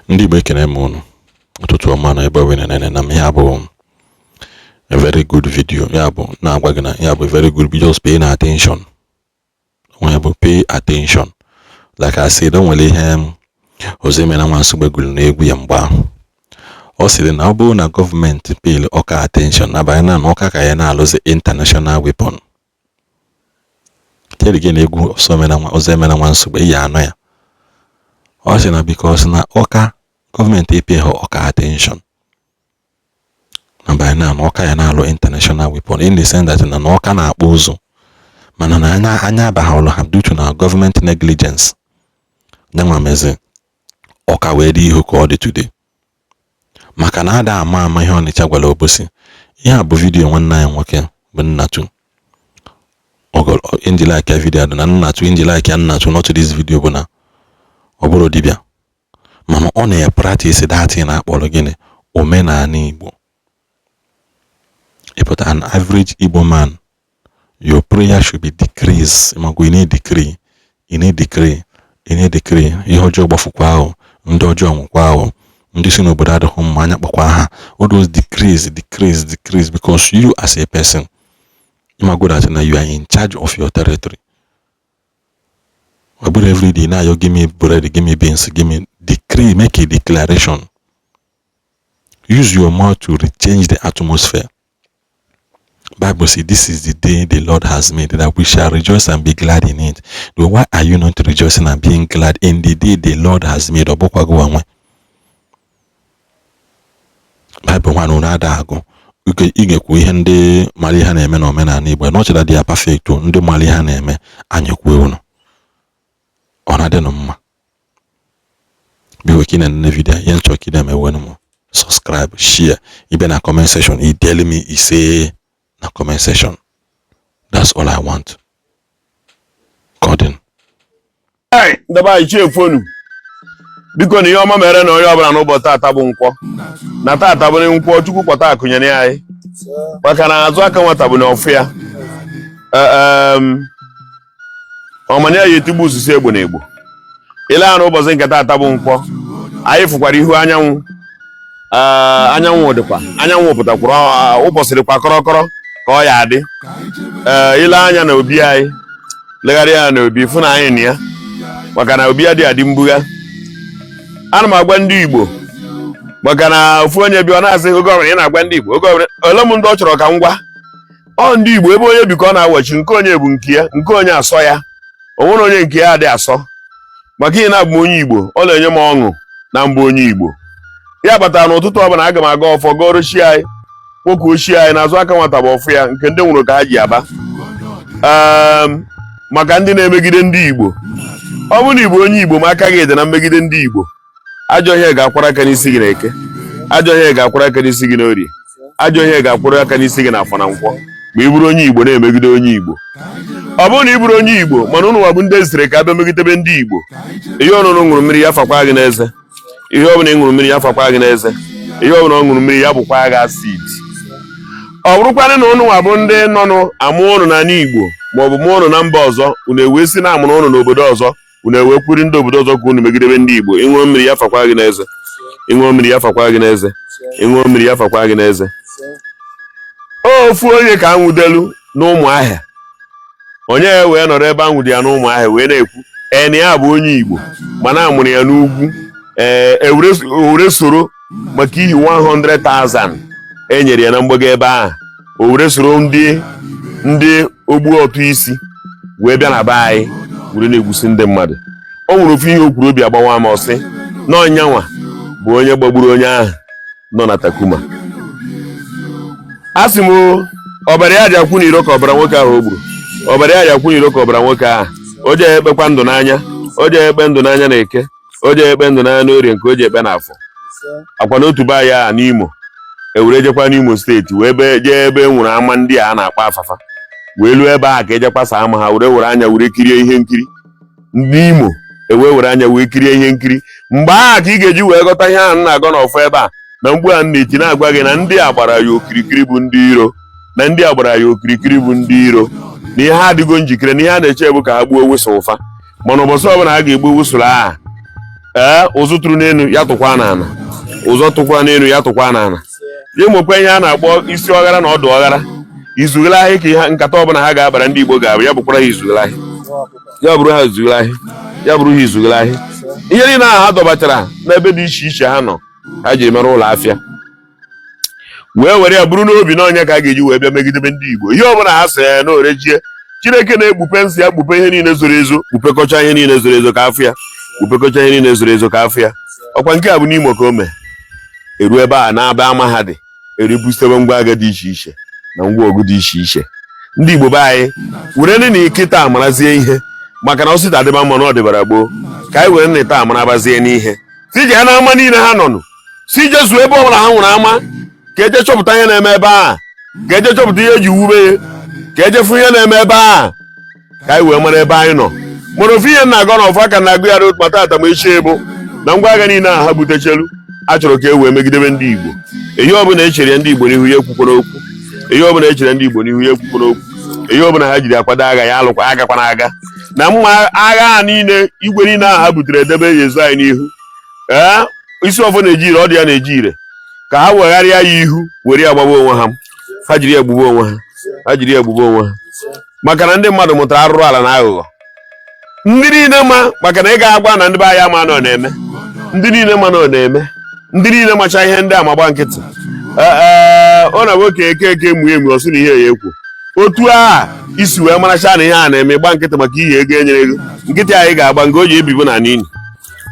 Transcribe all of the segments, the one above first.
Ndị Igbo, ekene m unu. Ụtụtụ ọma na ebe ọbụla na na m. Ya bụ a very good video. Ya bụ na-agwa gị na ya bụ a very good video. Just pay attention. Onwe bụ pay attention. Like I said, o nwere ihe Ozoemena nwa Nsugbe gụrụ n'egwu ya mgbe ahụ. Ọ sịrị na ọ bụrụ na gọọmenti pay Ọka attention na banye na Ọka ka ya na-alụzi international weapon. Tell gị na egwu Ozoemena nwa Nsugbe iyi anụ ya. Ọ sị na because na Ọka gọọmenti epay ha Ọka attention na by now na Ọka ya na-alụ international weapon, in the sense that na Ọka na-akpụ ụzụ, mana na anya anya abaghị ha due to na gọọmenti negligence nyanwa mezi Ọka wee dị ihu ka ọ dị today, maka na ada ama ama ihe Ọnịcha gwara Obosi. Ihe a bụ video nwanne anyị nwoke bụ Nnatu inji like ya. Video na Nnatu inji like ya. Nnatu not this video bụ na ọ bụrụ dibịa, mana ọ na-practice that thing akpọrọ gịnị, omenala Igbo. Ịpụta an average Igbo man, your prayer should be decrease. Ịmago ị na-edecree, ị na-edecree, ị na-edecree ihe ọjọọ gbafukwa ahụ, ndị ọjọọ nwụkwa ahụ, ndị si n'obodo adịghị mma anya kpọkwa ha. All those decrees, decrees, decrees, because you as a person, ịmago that na you are in charge of your territory. Ọ bụrụ everyday na-ayọ, "Give me bread, give me beans, give me." Decree, make a declaration, use your mouth to change the atmosphere. Bible say this is the day the Lord has made, that we shall rejoice and be glad in it. But why are you not rejoicing and being glad in the day the Lord has made? Ọ bụkwa gị nwe Bible nwa na ada agụ. Ị ga-ekwu ihe ndị mara ihe na-eme n'omenala Igbo. Not that they are perfect. Ndị mara ihe na-eme, anyị kwuo unu ọ na-adịnụ mma. Biko, ka ị na-enene video, ihe nchọ ka ị na-eme m, subscribe, share, ịbịa na comment section, i tell me ise na comment section. That's all I want. Ka ọ dị. Ndebe anyị chiefonu. Biko, na ihe ọma mere na onye ọbụla n'ụbọchị tata bụ Nkwọ. Na tata bụ Nkwọ, Chukwu kpọta akụnyere anyị, maka na azụ aka nwata bụ na ọfụ ya ọmana ya etigbu osisi egbo na egbo. Ile ya n'ụbọchị nke tata bụ Nkwọ, anyị fụkwara ihu anyanwụ. Ee, anyanwụ dịkwa, anyanwụ pụtakwara, ụbọchị dịkwa kọrọkọrọ ka ọ ya adị. Ee, ile anya na obi anyị, legharịa ya na obi, fụ na anyị na ya, maka na obi adịghị adị mbugha. Ana m agwa ndị Igbo, maka na ofu onye bi ọ na-asị, oge ọbụla ị na-agwa ndị Igbo, oge ọbụla ole m ndị ọ chọrọ ka m gwa ọ ndị Igbo, ebe onye bi ka ọ na-awọchi. Nke onye bụ nke ya, nke onye asọ ya, o nwere onye nke ya adị asọ. Maka ihe na-abụ m onye Igbo, ọ na-enye m ọṅụ na mbụ onye Igbo. Ya kpatara n'ụtụtụ ọbụla aga m aga ọfọ gọrọ chi anyị, kpokuo chi anyị n'azụ aka nwata bụ ọfụ ya, nke ndị nwụrụ ka ha ji aba. Maka ndị na-emegide ndị Igbo, ọ bụrụ na Igbo onye Igbo ma aka gị dị na mmegide ndị Igbo, ajọ ihe ga-akwara aka n'isi gị na Eke, ajọ ihe ga-akwara aka n'isi gị n'Orie, ajọ ihe ga-akwara aka n'isi gị n'Afọ na Nkwọ, ma ị bụrụ onye Igbo na-emegide onye Igbo. Ọ bụrụ na ị bụrụ onye Igbo, mana ụnụ bụ ndị ezitere ka abịa megidebe ndị Igbo, ihe ọnụnụ ṅụrụ mmiri ya fakwa gị n'eze. Ihe ọbụla ị ṅụrụ mmiri ya fakwa gị n'eze. Ihe ọbụla ọ ṅụrụ mmiri ya bụkwa gị acid. Ọ bụrụkwanụ na ụnụ nwa bụ ndị nọnụ amụ ụnụ n'ala Igbo, maọbụ mụọ ụnụ na mba ọzọ, unu ewee si na amụrụ ụnụ n'obodo ọzọ, unu ewee kwuri ndị obodo ọzọ ka unu megidebe ndị Igbo, ịṅụọ mmiri ya fakwa gị n'eze. Ịṅụọ mmiri ya fakwa gị n'eze. Ịṅụọ mmiri ya fakwa gị n'eze. Ofu onye ka anwụdelu n'Ụmụahịa, onye wee nọrọ ebe anwụde ya n'Ụmụahịa wee na-ekwu ee na ya bụ onye Igbo, mana amụrụ ya n'ugwu. Ee, ewere soro maka ihi 100,000 e nyere ya na mgbago ebe ahụ, o were soro ndị ogbu ọtụ isi wee bịa na be anyị were na-egbusi ndị mmadụ. O nwere ofu ihe o kwuru, obi agbawa m. Ọsị na ọnyanwa bụ onye gbagburu onye ahụ nọ na Takuma. A sị m, ọbara ya ji akwụ n'iro ka ọbara nwoke ahụ o gburu, ọbara ya ji akwụ n'iro ka ọbara nwoke ahụ. O jee ekpekwa ndụ n'anya, o jee ekpe ndụ n'anya na Eke, o jee ekpe ndụ n'anya n'Orie, nke o ji ekpe n'Afọ. Akwa n'otu be anyị a n'Imo, ewere jekwa n'Imo Steeti wee be jee ebe e nwere ama ndị a na-akpọ afafa, wee luo ebe ahụ ka ejekwasa ama ha, were were anya were kirie ihe nkiri. Ndị Imo ewee were anya wee kirie ihe nkiri. Mgbe ahụ ka ị ga-eji wee ghọta ihe ahụ m na-agọ n'ọfọ ebe a na mgbu a m na-eti na-agwa gị na ndị a gbara ya okirikiri bụ ndị iro, na ndị a gbara ya okirikiri bụ ndị iro, na ihe ha adịgo njikere, na ihe a na-eche bụ ka ha gbuo whistle fa. Mana ụbọchị ọbụla a ga-egbu whistle ahụ, Ee, ụzụ tụrụ n'elu ya tụkwa n'ala, ụzọ tụkwa n'elu ya tụkwa n'ala. Ya nwekwa ihe a na-akpọ isi ọghara na ọdụ ọghara izughela ahịa ka ihe nkata ọbụla ha ga-abara ndị Igbo ga-abụ ya bụkwara ha izughela ahịa, ya bụrụ ha izughela ahịa, ya bụrụ ha izughela ahịa. Ihe niile ahụ ha dọbachara n'ebe dị iche iche ha nọ, ha ji mere ụlọ afịa wee were ya bụrụ n'obi na ọnya ka a ga-eji wee bịa megidebe ndị Igbo. Ihe ọbụla ha sị ya na orejie, Chineke na-ekpupe nsị ya, kpupe ihe niile zoro ezo, kpupekọcha ihe niile zoro ezo ka afụ ya, kpupekọcha ihe niile zoro ezo ka afụ ya. Ọkwa nke a bụ n'Imo ka o mee eru ebe a na-aba ama ha dị eribusitewe ngwa agha dị iche iche na ngwa ọgụ dị iche iche. Ndị Igbo be anyị, were na ike taa marazie ihe, maka na osita adịba mma na ọ dịbara gboo, ka anyị were na taa marabazie n'ihe si je ha n'ama niile ha nọnụ, si jezuo ebe ọbụla ha nwụrụ ama, ka eje chọpụta ihe na-eme ebe a, ka eje chọpụta ihe eji wube ya, ka eje fụ ihe na-eme ebe a, ka anyị wee mara ebe anyị nọ. Mana ofu ihe na-agọ na ọfụ aka na-agụ ya ma tata ma echi bụ na ngwa agha niile ahụ ha butechelu a chọrọ ka e wee megidebe ndị Igbo. Ihe ọbụla echere ndị Igbo n'ihu ya ekwukwara okwu, ihe ọbụla echere ndị Igbo n'ihu ya ekwukwara okwu, ihe ọbụla ha jiri akwado agha ya alụkwa agakwana aga na mma agha a niile, igwe niile ahụ ha butere edebe ya ezo anyị n'ihu. Ee, isi ọfọ na-eji ire, ọ dị ya na-eji ire, ka ha wegharịa ya ihu were ya gbagba onwe ha, ha jiri ya gbugbe onwe ha, ha jiri ya gbugbe onwe ha, maka na ndị mmadụ mụtara arụrụ ala na aghụghọ. Ndị niile ma, maka na ị ga-agwa na ndị be anyị ama na ọ na-eme, ndị niile ma na ọ na-eme, ndị niile macha ihe ndị a ma gba nkịtị. Ee, ọ na nwoke eke eke emu emu ọsụ na ihe ya ekwu otu a isi wee maracha na ihe a na-eme, gba nkịtị maka ihe ego enyere ego. Nkịtị anyị ga-agba nke o ji ebibu na n'ini,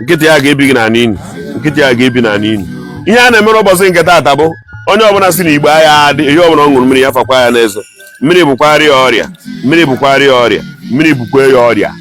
nkịtị ya ga-ebi gị na n'ini, nkịtị ya ga-ebi na n'ini. Ihe a na-emere ụbọchị nke taata bụ onye ọbụla si na Igbo agha adị, ihe ọbụla ọ ṅụrụ mmiri ya fakwa ya n'eze, mmiri bụkwarị ya ọrịa, mmiri bụkwarị ya ọrịa, mmiri bụkwa ya ọrịa,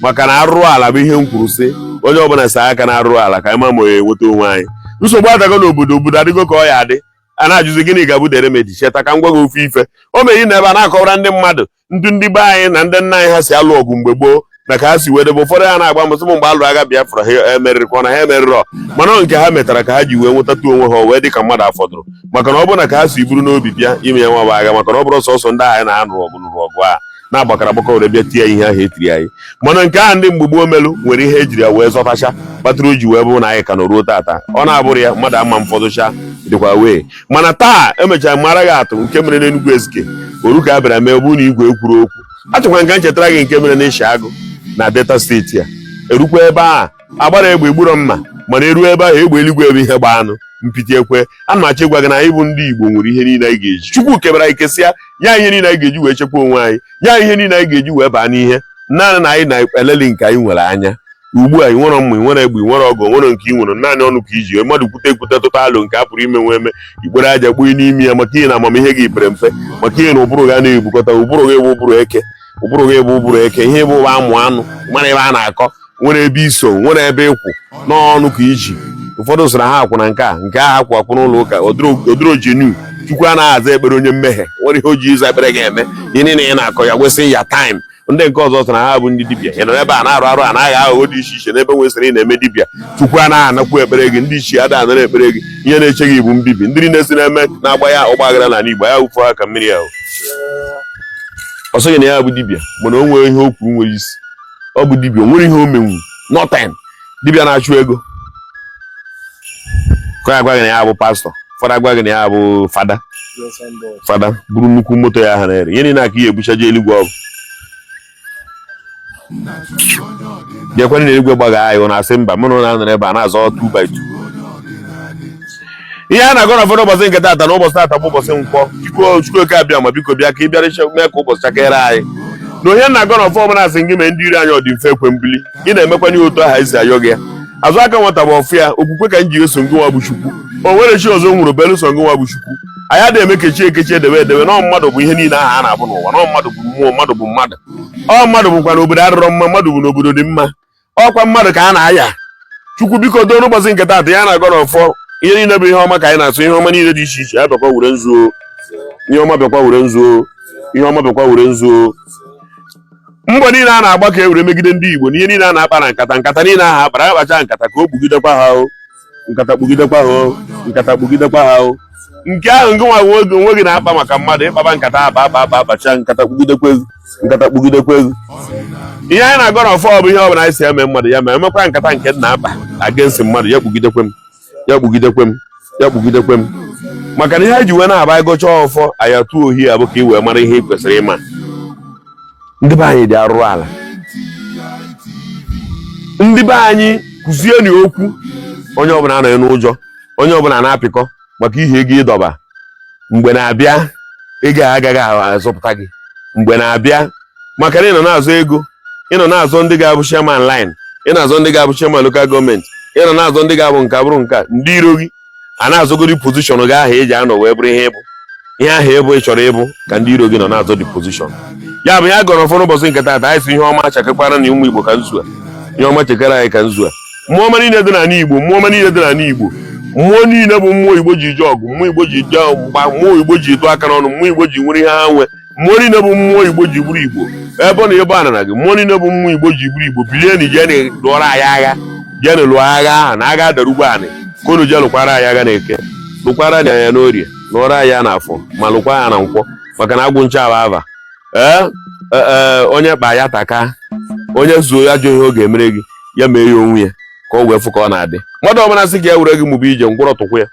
maka na arụrụ ala bụ ihe m kwuru sị onye ọbụla saa aka na arụrụ ala ka anyị ma ma ya enweta onwe anyị. Nsogbu adago n'obodo, obodo adịgo ka ọ ya adị, a na-ajụzi gịnị ga-abụ the remedy. Cheta ka m gwa gị ofu ife o mere na ebe a na-akọwara ndị mmadụ ndị be anyị na ndị nna anyị ha si alụ ọgụ mgbe gboo na ka ha si wee debe. Ụfọdụ ha na-agba mbọ sị m mgbe alụrụ agha Biafra ha emerịrịkwa na ha emerịrọ, mana ọ nke ha metara ka ha ji wee nwetata onwe ha wee dị ka mmadụ afọdụrụ, maka na ọ bụrụ na ka ha si buru n'obi bịa ime ya nwa bụ agha, maka na ọ bụrụ sọsọ ndị agha na-anụrụ ọgụ nụrụ ọgụ a na-agbakọrọ agbakọ were bịa tie ihe ahụ etiri anyị. Mana nke ahụ ndị mgbe gboo melụ nwere ihe ejiri ya wee zọtacha kpatara o ji wee bụrụ na anyị ka nọ ruo tata. Ọ na-abụrụ ya mmadụ ama mfọdụcha dịkwa wee, mana taa emechara mara gị atụ nke mere n'Enugu Ezike oru ka a bịara mee bụ na igwe ekwuru okwu. Achọkwa nka nchetara gị nke mere n'Ishi Agụ na Delta steeti a erukwa ebe a agbara egbe egburo mma, mana eruo ebe ahụ egbe eluigwe ebe ihe gba anụ mpịtị ekwe. Ana m achọ ịgwa gị na anyị bụ ndị Igbo nwere ihe niile anyị ga-eji. Chukwu kebara anyị kesịa ya ihe niile anyị ga-eji wee chekwa onwe anyị, ya ihe niile anyị ga-eji wee baa n'ihe. Naanị na anyị na-eleli nke anyị nwere anya ugbu a. Ị nwere mma, ị nwere egbe, ị nwere ọgụ, nwere nke ị nwere naanị ọnụ ka iji mmadụ kwute ekwute tụta alụ nke a pụrụ ime nwe eme ikpere aja gbuo n'ime ya, maka ihe na amamihe gị pere mpe, maka ihe na ụbụrụ gị na-ebukọta ụbụrụ gị bụ ụbụrụ eke, ụbụrụ gị bụ ụbụrụ eke, ihe bụ ụba amụ anụ mara ebe a na-akọ, nwere ebe iso, nwere ebe ịkwụ n'ọnụ ka iji. Ụfọdụ sịrị ha akwụ na nke a nke a akwụ akwụ n'ụlọ ụka odoro jenu. Chukwu anaghị aza ekpere onye mmehie, nwere ihe o ji ịza ekpere ga-eme ihe niile ị na-akọ ya wesị ya time. Ndị nke ọzọ sị na ha bụ ndị dibịa, ị nọ ebe a na-arụ arụ a na-agha aghụghọ dị iche iche n'ebe nwesịrị ị na-eme dibịa. Chukwu anaghị anakwu ekpere gị, ndị ichie ada anara ekpere gị, ihe na-eche gị bụ mbibi. Ndị niile si na-eme na-agba ya ọgba aghara n'ala Igbo ya wụfu ha ka mmiri ahụ. Ọ sịghị na ya bụ dibịa, mana o nwere ihe o kwuru nwere isi. Ọ bụ dibịa, o nwere ihe o menwu, nothing. Dibịa na-achụ ego ka ya gwa gị na ya bụ pastọ, ụfọdụ agwa gị na ya bụ fada. Fada buru nnukwu moto ya ha na-ere ihe niile aka ihe ebuchaje eluigwe. Ọ bụ bịakwana na eluigwe gbaga anyị na-asị mba, mụ na na-anọrọ ebe a na-azọ 2 by 2. Ihe a na-agọ na ụfọdụ ụbọchị nke taata na ụbọchị taata bụ ụbọchị nkwọ. Chukwu Chukwu oke abịa ma biko bịa ka ị bịara mee ka ụbọchị chakere anyị na onye na-agọ na ọfọ ọbụla asị gị mee ndị iri anyị ọ dị mfe ekwe mbuli ị na-emekwana ihe otu aha esi ayọ gị ya. Azụ aka nwata bụ ọfụ ya okwukwe ka m ji eso ngị nwa bụ Chukwu, o nwere chi ọzọ nwụrụ belụsọ ngị nwa bụ Chukwu. Anyị adịghị eme kechi ekechi edebe edebe nọọ mmadụ bụ ihe niile ahụ a na-abụ n'ụwa, nọọ mmadụ bụ mmụọ, mmadụ bụ mmadụ, ọ mmadụ bụkwa na obodo adịrọ mma, mmadụ bụ n'obodo dị mma, ọkwa mmadụ ka a na-aya. Chukwu biko doo n'ụbọchị nke taata ya na-agọ n'ọfọ ihe niile bụ ihe ọma ka anyị na-asụ, ihe ọma niile dị iche iche ya bịakwa were nzuo, ihe ọma bịakwa were nzuo, ihe ọma bịakwa were nzuo. Mbọ niile a na-agba ka e were megide ndị Igbo na ihe niile a na-akpa na nkata nkata niile ahụ akpara akpacha nkata ka o kpugidekwa ha o, nkata kpugidekwa ha o, nkata kpugidekwa ha o. Nke ahụ ngị nwa onwe gị na-akpa maka mmadụ ịkpaba nkata akpa akpa akpa akpacha nkata kpugidekwa ego, nkata kpugidekwa ego. Ihe anyị na-agọ n'ọfọ bụ ihe ọbụla anyị si eme mmadụ ya ma emekwa nkata nke nna akpa against mmadụ, ya kpugidekwe m, ya kpugidekwe m, ya kpugidekwe m. Maka na ihe anyị ji wee na-aba ịgọcha ọfọ anyị atụ ohi abụ ka ị wee mara ihe ị kwesịrị ịma. Ndị be anyị dị arụrụ ala. Ndị be anyị, kụzienụ okwu. Onye ọbụla anọghị n'ụjọ, onye ọbụla na-apịkọ maka ihe ego ịdọba. Mgbe na-abịa, ego a agaghị azọpụta gị. Mgbe na-abịa, maka na ị nọ na-azọ ego, ị nọ na-azọ ndị ga-abụ chairman line, ị na-azọ ndị ga-abụ chairman local government, ị nọ na-azọ ndị ga-abụ nke bụrụ nke a. Ndị iro gị a na-azọgodi position gị ahụ eji anọ wee bụrụ ihe ịbụ, ihe ahụ ịbụ ị chọrọ ịbụ, ka ndị iro gị nọ na-azọ the position. Ya bụ ya gọrọ ụfọdụ ụbọchị nke taata. Anyị si ihe ọma chakekwara na ụmụ Igbo ka nzu a, ihe ọma chekere anyị ka nzu a. Mmụọ ọma niile dị n'ala Igbo, mmụọ ọma niile dị n'ala Igbo, mmụọ niile bụ mmụọ Igbo ji je ọgụ, mmụọ Igbo ji jee mgba, mmụọ Igbo ji tụ aka n'ọnụ, mmụọ Igbo ji nwere ihe ha nwe, mmụọ niile bụ mmụọ Igbo ji bụrụ Igbo, ebe ọ na ebe anana gị, mmụọ niile bụ mmụọ Igbo ji bụrụ Igbo, bilie na jee na lụọrọ anyị agha, jee na lụọ agha ahụ na agha darugbo anị, ka unu jee lụkwara anyị agha na Eke, lụkwara anyị anya n'Orie, lụọrọ anyị ya n'Afọ, ma lụkwa ya na Nkwọ, maka na agwụ ncha ava ee ee. Onye kpa ya taka, onye zuo ajọ ihe ọ ga-emere gị, ya mee ya onwe ya ka ọ wee fụ ka ọ na-adị. Mmadụ ọbụla sị ka ya were gị mụba ije ngwụrọ, tụkwu ya.